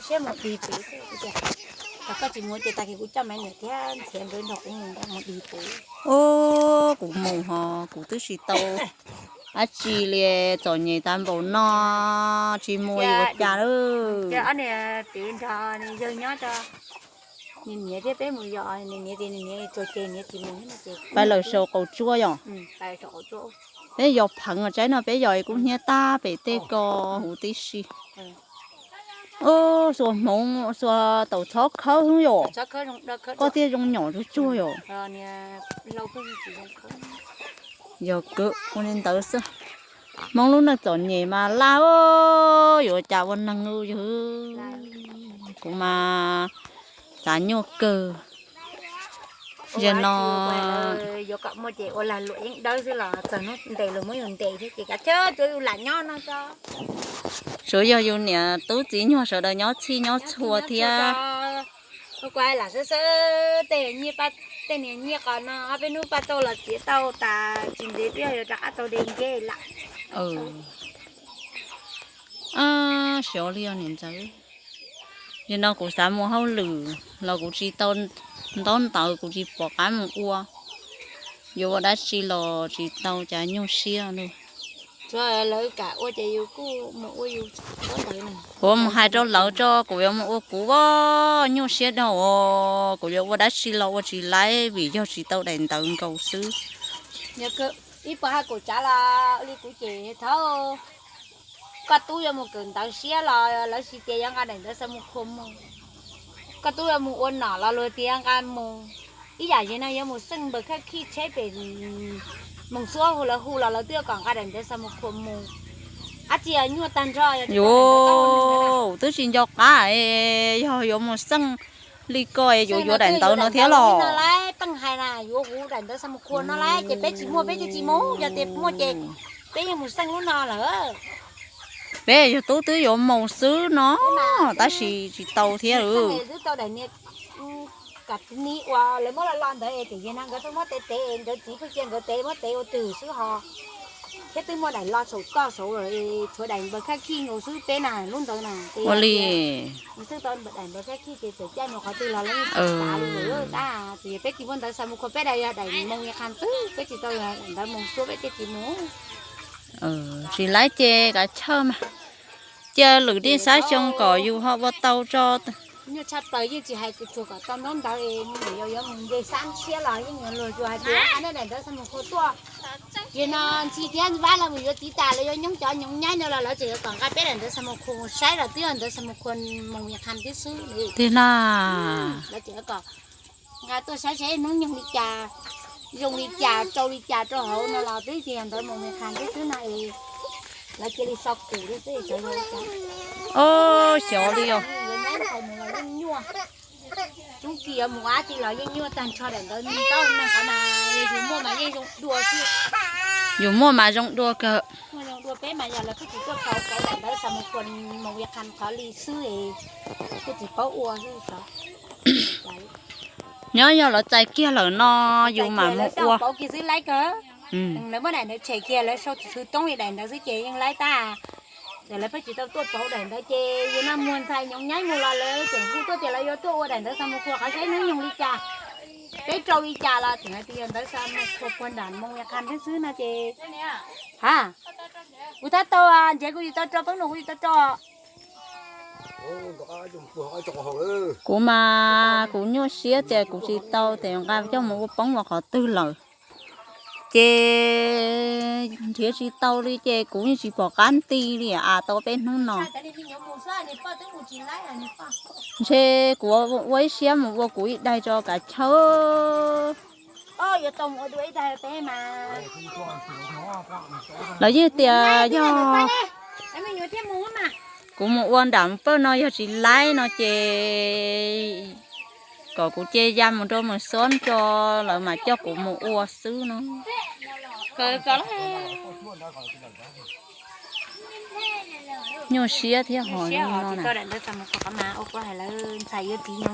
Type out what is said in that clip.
Thiab mus dig pem xwb tias, koj tsis mus ces tag kis kuv coj me niam thiab ntxhiav nkawd nrog kuv mus nrog mus dig pem. Ua, kuv mus ho kuv twb tsis tau dab tsi li, txom nyem tag npaum no, tsis mus yuav cas lawm. Ob niam txiv nrog yawg nyob tso, niam niam thiab peb mus yos, niam niam tias niam niam txog ces niam tsis mus, pais lawm saum qaum tsuas yom. Peb yos pheev tsaib no peb yos kuj hnyiab tag pem tej ko huv tib si. Ub, xuas hmoov xuas taum txhob khawb xwb yom. Koj thiaj zoo nyom tsuag tsuag yom. Yog kawg ua li ntawd xwb. Hmoob lub neej txom nyem mas laj, yuav cas ua neeg yog. Kuv mas txav nyuaj kawg. Yog no, yuav kom muaj ces ua lag luam yeeb dawb xwb los txog hnub ntes los muab yus ntes thiab ces kav chawj cuav yus lam nyob no tso. Tsuav yog yus niam tub txiv nyuag sawv daws nyob txhij nyob txhua thiab. Ua kuv lam xab xab tej nyiaj, tej niag nyiaj qos no ob peb hnub paj tauj los txiav tau tas tsis ntev twb yog yuav rov qab tau de nce lam. Xyov li os niam ntxawm. Yog no kuv xav mus hauj lwm los kuv tsis tau ntaub ntawv, kuv tsis pom qab mus ua. Yuav ua dab tsi los tsis tau cas nyuaj siab li. Lawv kam ua ces yus kuj mus ua yus ntaub ntawv. Kuv mus hais rau lawv tso, kuv yuav mus ua kuv, nyuaj siab dhau, kuv yuav ua dab tsi los ua tsis laib vim yog tsis tau daim ntawv nkaus xwb. Ib puas haj kaum tsav los li kuv ces thaum koj tub yuav mus kawm ntawv siab los lawv tsis tias yuav nqa daim ntawv xa mus khua mus. Koj tub yuav mus ua nom los luag tias yuav nqa mus. Ib yam yog no yuav mus xeej npawg khaj khij tsheb pem Moos Xuab hu lawv hu los lawv twb kom nqa daim ntawv xa mus khua mus. Ab tsi nyuaj tag nrho. Yus twb tsis nco qab, yog yuav mus xeej li ko yuav yuav daim ntawv no thiab los. Peb hais na yuav hu daim ntawv xa mus khua no lawm ces peb tsis muaj peb thiaj tsis mus, yog tias muaj ces peb yeej mus xeej lub no lawm. Peb yog tub twb yuav mus xwb no, tab sis tsis tau thiab. Twb tau daim niag kam ni uas lawv muab lo lo ntawd ces yog no nkawd pheej muab tev tev, nkawd txiv pheej cia nkawd tev muab tev ua twg xwb ho. Thiab twb muaj daim lo saum toj saud lawm, tshuav daim npawg khaj khij nkaus xwb peb na lub ntawd na. Ua li xwb tau daim npawg khaj khij ces txawm caij mus qhov twg los lawv yeej tsis tas li lawm tab sis yog peb tsis muaj ntawv xa mus khua peb daim yog daim Moos Yas Khas xwb, peb tsis tau daim ntawv Moos Xuab peb thiaj tsis mus. Tsis laib ces kav chawj mas, cia lwm dej xab xyoo kom yus ho ua tau tso. Nyuaj tshaj plaws yeej tsis hais tsuag kom tau ntaub ntawv es yuav mus nce xab tshiab los yeej yuav luag tsuas hais tias nqa nej daim ntawv xa mus khua tuaj. Ces no ntxhi thiab vab los mus yuav txiv tas lawv yuav nyob cov nyoov nyaib no los lawv tseem yuav kom nqa peb daim ntawv xa mus khua mus saib los twb yog ntawv xa mus khua Moos Yas Khas tib xwb li. Tiag na. Lawv tseem yuav kom nqa tuaj saib saib hnub nyoog li cas, zoo li cas, tsau li cas rau hauv no los twb tsis yog ntawv Moos Yas Khas tib xwb no es lawv cia li so kum li xwb. Xyov li os. Coob kis yuav mus ua dab tsi los yeej nyuaj tag nrho daim ntawv ntaub ntawv qhov mas yus muaj mas yeej zoo dua xwb. Yus muaj mas zoo dua kawg. Muaj zoo dua peb mas yog lawv pheej tsis tuaj pauv pauv daim ntawv xa mus khua Moos Yas Khas qhov li xwb es twb tsis paub ua xwb. Nyob yog lawv txais kiag lawm no yus mam mus ua. Pauv kiag xwb laib kawg. Lawv muab daim ntawv tshem kiag lawv sau tus xwv toob li daim ntawv xwb ces yeej laib tag. Ces lawv pheej tsis tau tuaj pauv daim ntawv ces yus no muag ntxhais nyoov nyaib mus los lawv tseem hu tuaj tias lawv yuav tuaj ua daim ntawv xa mus khua qhov saib hnub nyoog li cas, peb rau li cas los tseem hais tias yog ntawv xa mus khua puag nram Moos Yas Khas xwb xwb no ces ha, kuv tab tau ntshe kuv tsis tau tso, peb nus kuv tsis tau tso. Kuv mas kuv nyuaj siab tias kuv tsis tau tias nqa coj mus ua poob los qhov twg lawm. Ces nrhiav tsis tau li ces kuv yeej tsis pom qab nti li a tau peb hnub no. Ntshe kuv ua ib siab mus ua kuv ib daig tso kav chawj. Lawv yeej tias yog kuv mus ua nram pawg no yog tsis laib no ces kom kuv cia ya mus rau mus xob tso, lawv mam coj kuv mus ua xwb no. Nyuaj siab thiab ho no.